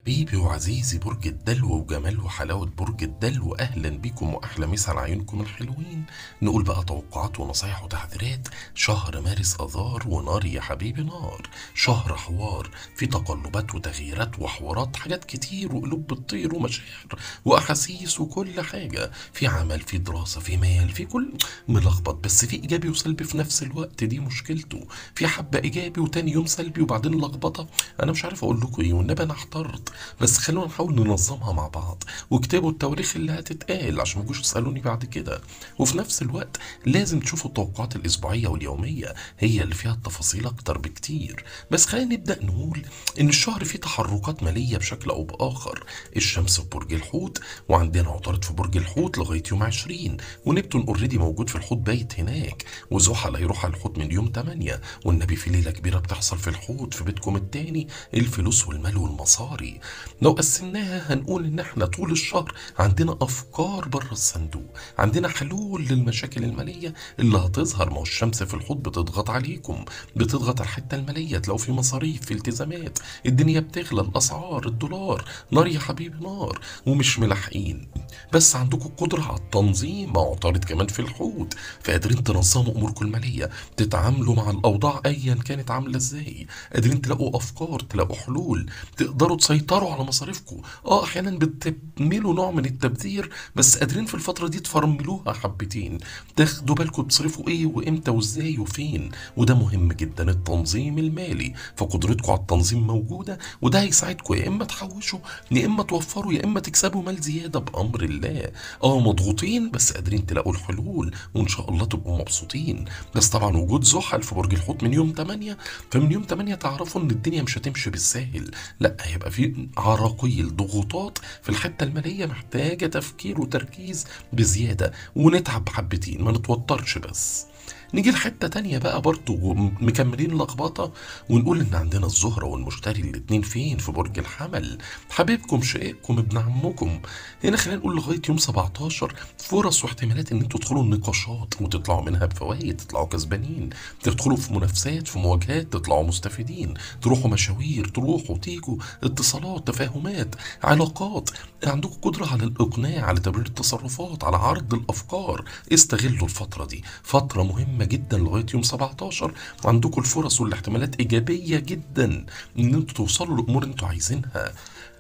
حبيبي وعزيزي برج الدلو وجمال وحلاوة برج الدلو، أهلا بكم وأحلى مسا على عيونكم الحلوين. نقول بقى توقعات ونصايح وتحذيرات شهر مارس آذار، ونار يا حبيبي نار، شهر حوار في تقلبات وتغييرات وحوارات، حاجات كتير وقلوب بتطير ومشاعر وأحاسيس وكل حاجة، في عمل في دراسة في مال في كل ملخبط، بس في إيجابي وسلبي في نفس الوقت، دي مشكلته، في حبة إيجابي وتاني يوم سلبي وبعدين لخبطة. أنا مش عارف أقول لكم إيه والنبي أنا احترت، بس خلونا نحاول ننظمها مع بعض، واكتبوا التواريخ اللي هتتقال عشان ما تجوش تسالوني بعد كده. وفي نفس الوقت لازم تشوفوا التوقعات الاسبوعية واليوميه، هي اللي فيها التفاصيل اكتر بكتير. بس خلينا نبدا نقول ان الشهر فيه تحركات ماليه بشكل او باخر. الشمس في برج الحوت، وعندنا عطارد في برج الحوت لغاية يوم 20، ونبتون already موجود في الحوت بايت هناك، وزحل هيروح على الحوت من يوم 8، والنبي في ليلة كبيرة بتحصل في الحوت في بيتكم التاني، الفلوس والمال والمصاري. لو قسمناها هنقول ان احنا طول الشهر عندنا افكار بره الصندوق، عندنا حلول للمشاكل المالية اللي هتظهر. ما هو الشمس في الحوت بتضغط عليكم، بتضغط على الحتة المالية، تلاقوا في مصاريف في التزامات، الدنيا بتغلى، الاسعار، الدولار نار يا حبيبي نار، ومش ملاحقين. بس عندكم قدره على التنظيم، ما عطارد كمان في الحوت، فقادرين تنظموا اموركم المالية، تتعاملوا مع الاوضاع ايا كانت عامله ازاي، قادرين تلاقوا افكار، تلاقوا حلول، تقدروا تسيطروا على مصاريفكم. احيانا بتميلوا نوع من التبذير، بس قادرين في الفترة دي تفرملوها حبتين، تاخدوا بالكم تصرفوا ايه وامتى وازاي وفين، وده مهم جدا التنظيم المالي. فقدرتكم على التنظيم موجودة، وده هيساعدكم يا اما تحوشوا يا اما توفروا يا اما تكسبوا مال زيادة بامر الله. مضغوطين بس قادرين تلاقوا الحلول، وان شاء الله تبقوا مبسوطين. بس طبعا وجود زحل في برج الحوت من يوم 8، فمن يوم 8 تعرفوا ان الدنيا مش هتمشي بالساهل، لا هيبقى في عراقيل، ضغوطات في الحتة المالية محتاجه تفكير وتركيز بزيادة، ونتعب حبتين، ما نتوترش. بس نيجي لحته تانية بقى برضو مكملين لخبطة، ونقول ان عندنا الزهرة والمشتري الاتنين فين؟ في برج الحمل، حبيبكم شقيقكم ابن عمكم. هنا خلينا نقول لغاية يوم 17 فرص واحتمالات ان انتوا تدخلوا النقاشات وتطلعوا منها بفوائد، تطلعوا كسبانين، تدخلوا في منافسات في مواجهات تطلعوا مستفيدين، تروحوا مشاوير، تروحوا تيجوا، اتصالات، تفاهمات، علاقات، عندكم قدره على الاقناع، على تبرير التصرفات، على عرض الافكار. استغلوا الفترة دي، فترة مهمة جدا لغاية يوم 17، عندكم الفرص والاحتمالات ايجابية جدا ان انتوا توصلوا لامور انتوا عايزينها.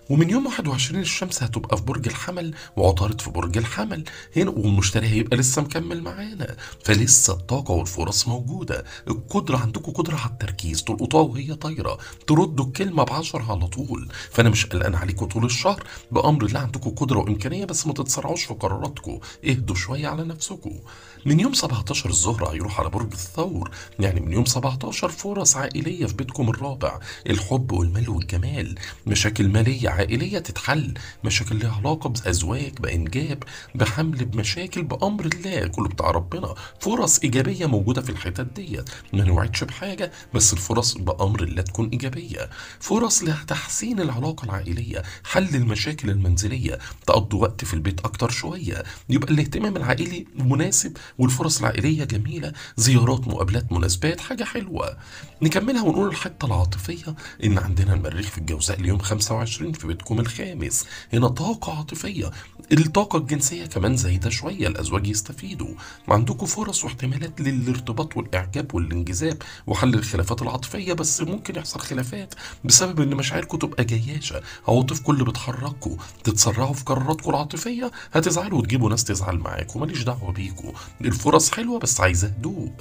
ومن يوم 21 الشمس هتبقى في برج الحمل وعطارد في برج الحمل هنا، والمشتري هيبقى لسه مكمل معانا، فلسه الطاقة والفرص موجودة. القدرة عندكم قدرة على التركيز، تلقطوها وهي طايرة، تردوا الكلمة ب10 على طول. فأنا مش قلقان عليكم طول الشهر بأمر الله، عندكم قدرة وإمكانية، بس ما تتسرعوش في قراراتكم، اهدوا شوية على نفسكم. من يوم 17 الزهرة هيروح على برج الثور، يعني من يوم 17 فرص عائلية في بيتكم الرابع، الحب والمال والجمال، مشاكل مالية عائلية تتحل، مشاكل ليها علاقة بأزواج، بإنجاب، بحمل، بمشاكل، بأمر الله كله بتاع ربنا. فرص إيجابية موجودة في الحتت ديت، ما نوعدش بحاجة بس الفرص بأمر الله تكون إيجابية. فرص لتحسين العلاقة العائلية، حل المشاكل المنزلية، تقضوا وقت في البيت أكتر شوية، يبقى الاهتمام العائلي مناسب والفرص العائلية جميلة، زيارات، مقابلات، مناسبات، حاجة حلوة. نكملها ونقول الحتة العاطفية إن عندنا المريخ في الجوزاء اليوم 25 في بيتكم الخامس، هنا طاقة عاطفية، الطاقة الجنسية كمان زايدة شوية، الأزواج يستفيدوا، عندكم فرص واحتمالات للارتباط والإعجاب والانجذاب وحل الخلافات العاطفية، بس ممكن يحصل خلافات بسبب إن مشاعركم تبقى جياشة، عواطفكم اللي بتحرككم، تتسرعوا في قراراتكم العاطفية، هتزعلوا وتجيبوا ناس تزعل معاكم، ماليش دعوة بيكم. الفرص حلوة بس عايزة هدوء.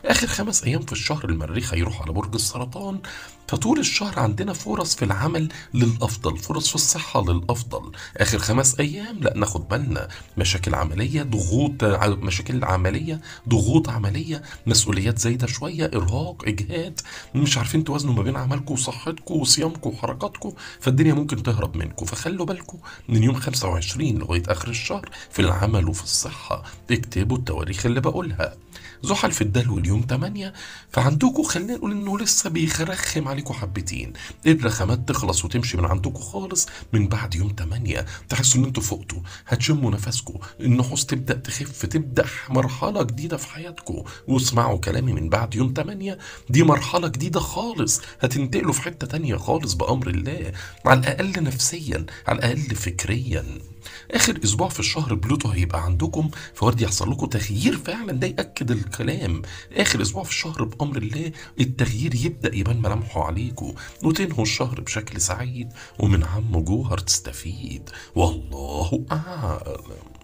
آخر 5 أيام في الشهر المريخ هيروح على برج السرطان، فطول الشهر عندنا فرص في العمل للأفضل، فرص في الصحة للأفضل. آخر 5 أيام لا ناخد بالنا، مشاكل عملية، ضغوط، مشاكل عملية، ضغوط عملية، مسؤوليات زايدة شوية، إرهاق، إجهاد، مش عارفين توازنوا ما بين عملكم وصحتكم وصيامكم وحركاتكم، فالدنيا ممكن تهرب منكم. فخلوا بالكم من يوم 25 لغاية آخر الشهر في العمل وفي الصحة، اكتبوا التواريخ اللي بقولها. زحل في الدلو اليوم 8، فعندكم خلينا نقول انه لسه بيرخم عليكم حبتين، الرخامات تخلص وتمشي من عندكم خالص من بعد يوم 8، تحسوا ان انتوا فقتوا، هتشموا نفسكم، النحوس تبدأ تخف، تبدأ مرحلة جديدة في حياتكم. واسمعوا كلامي، من بعد يوم 8 دي مرحلة جديدة خالص، هتنتقلوا في حتة تانية خالص بأمر الله، على الأقل نفسيا، على الأقل فكريا. آخر أسبوع في الشهر بلوتو هيبقى عندكم، فورد يحصل لكم تغيير فعلا، ده يأكد الكلام. آخر أسبوع في الشهر بأمر الله التغيير يبدأ يبان ملامحه عليكم، وتنهوا الشهر بشكل سعيد، ومن عم جوهر تستفيد. والله أعلم.